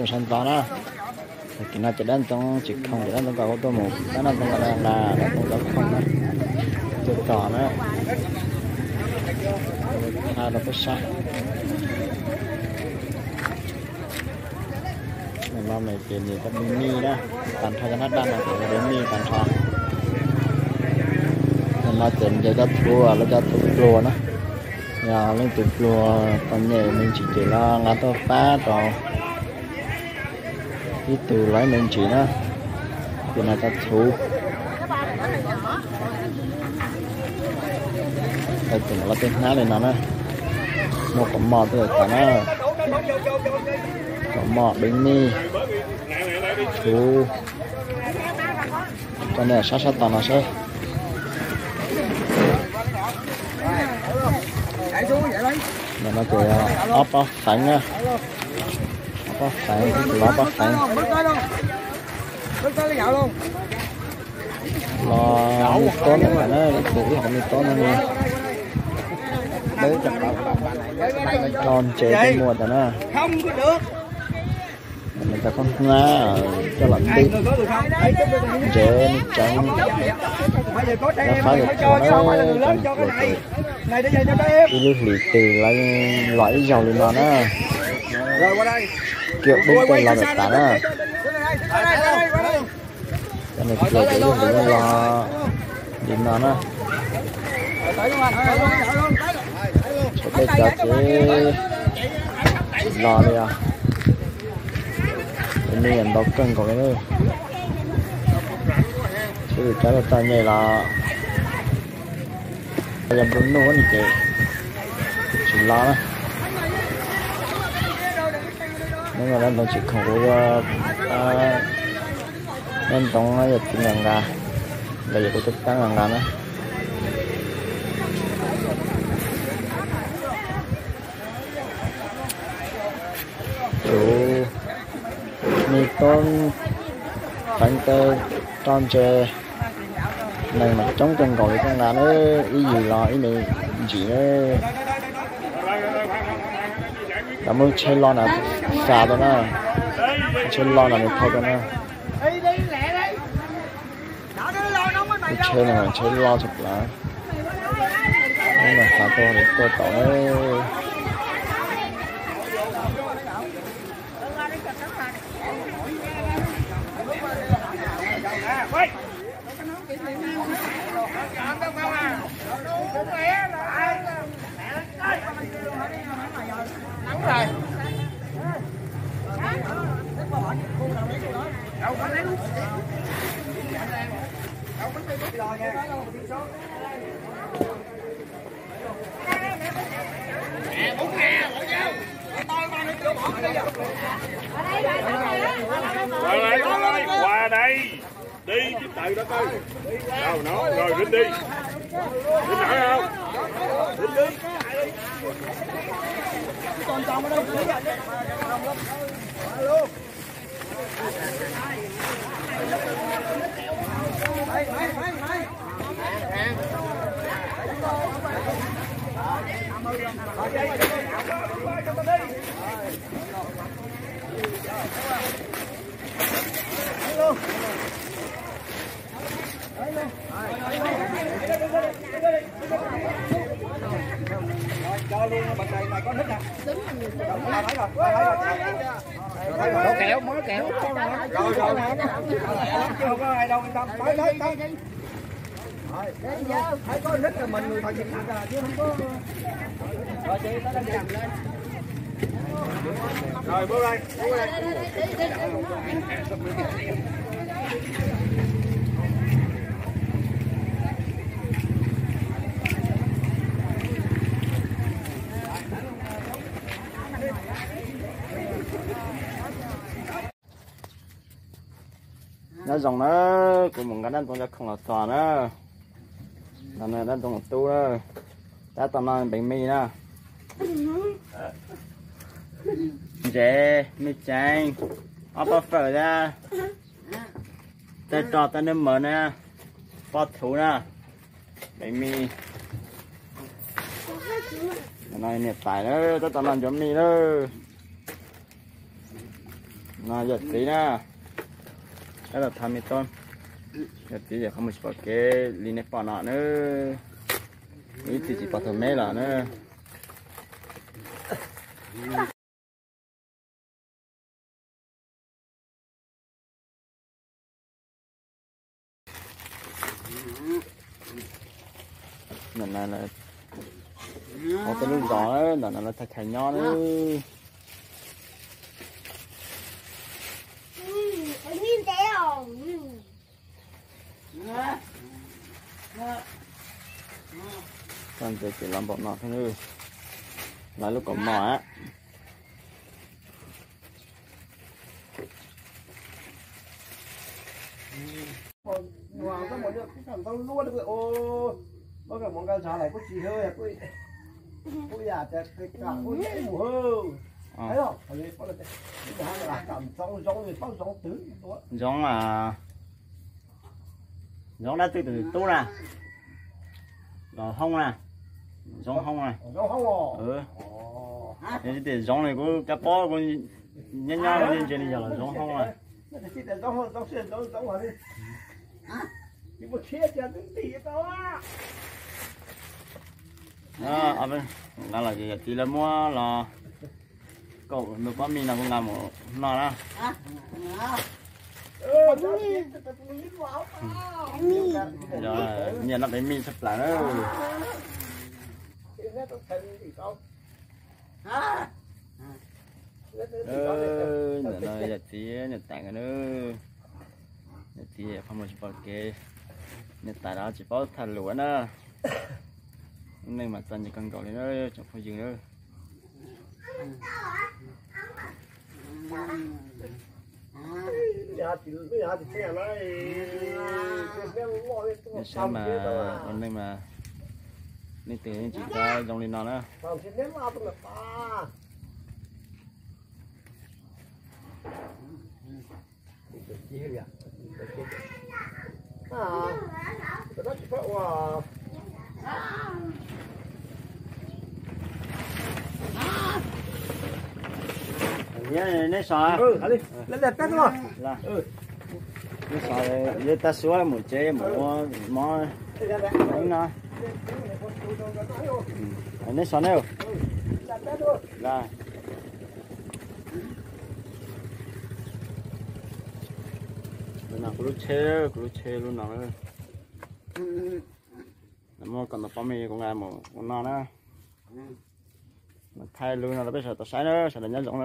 Sab ntxov na. Tam sim no ces dab ntxoov tsis khoom, ces dab ntxoov kom kuv tuaj mus pab dab ntxoov nqa nqa, dab ntxoov tsis khoom na. Tuaj tos na. Tha rau peb saib. Nim no ces nws cov bev mij na, tag nrho cov hnab daj no ces yog bev mij tag nrho. Nim no ces nce cov thuv, lawv cov thuv pluag na. Yog leej twg pluag tau nyem me ntsis ces los nqa tuaj pab rau ib tug los ib me ntsis na. Ces no cov thuv, tau ces los tej hnab li no na. Muaj kaus moj tuaj tas na. Kaus moj, bev mij, thuv. Rau nej saib sab tom no seb. Ntawm no ces ob pob feev na. Ob pob feev, tus los ob pob feev. Los me tob no na, ib tus ib hom me tob no ne. Dawb rau qhov no ntses tej muag tas na. Nws cov khaub hnab coj los ntij ntses me tseev. Lawv fab yuav tshuav na, cov pluag ces ib lub hlis twg lawv los ib zaug li no na. Kiag dub tej los lawm tas na. Cov pluag ces ib lub hlis los li no na. Tshuav tej cov ces tsis los li os. Ces me nyuam ntau kawg nkaus li. Sib tw cab tuaj txog nyem los yog nplua nuj ne ces tsis los na. Nyob dab ntxoov tsis khoom kuv, dab ntxoov yog txiv nqa nqa, los yog kuv tus kab nqa nqa na. Tus me tub feev tej roj ntses neeg mas coob kawg nkaus li, koj nqa na, ib yig los ib me ntsis na. Lawv muab tsheb los na, xa tau na, tsheb los na nws thauj tau na. Lub tsheb no mas tsheb loj tshaj plaws, no xa tuaj tuaj tau na. Qua đây, qua đây. Đi chứ tự đó coi. Đâu nó, rồi Vinh đi. Vinh nổi không? Vinh đi. Kéo, kéo. Rồi, rồi. Không có ai đâu, yên tâm. Tới, tới, tới. Thấy có nít là mình người thợ chụp sẵn rồi chứ không có. Rồi, chị, tới đây đi. Rồi, bước đây, bước đây. Nyob zoo na, kuv mus nqa dab ntxoov cov khoom los txog na. No dab ntxoov tub na, tab tom no bev mij na. Ntses, me ceev, ob pob fawm thiab, tej roj tej nab mawv na, pob thuv na, bev mij. No niam tais na, tab tom no ncuav mij na. No yog txiv na, tab tom tha me tub. Yog txiv yog qhov muag tsis pom kev li nej pom no na. Ib txwm tsis pom tus me los na. Ntawm no, hauv peb lub zos ntawm no lawv thaj chaw nyob na. Txoj ntses ces los npaum no thiab, lawv lub kaus mom a. Zoov, zoov dab tsi tus tub na? Los hoob na. Zoov hoob na. Tias zoov li kuv cov pob kuv nyob nyob ntsia li yog los zoov hoob na. Nqa los ces yog txiv lawv muab los kaum ntu pob mis no kuv nqa mus noj na. Nyiam noj peb mis tshaj plaws na. Ntawm no yog txiv niam tais nkawd na. Yog txiv qhov muag tsis pom kev, niam tais los tsis paub tham lus na. Neej mas txom nyem kawg nkaus li na tsoom phooj ywg na. Nej saib mas ua neej mas leej twg yeej tsis tau zoo li no na. Neb so, neb so, yog tag suab mus tsev mus ua mov no. Neb so ne. Kuv lub tsheb, kuv lub tsheb lub no. Muab kom ntau pob mis kuv nqa mus ua noj na. Thaij lub no rau peb sawv daws tau saib na, sawv daws nyob zoo na.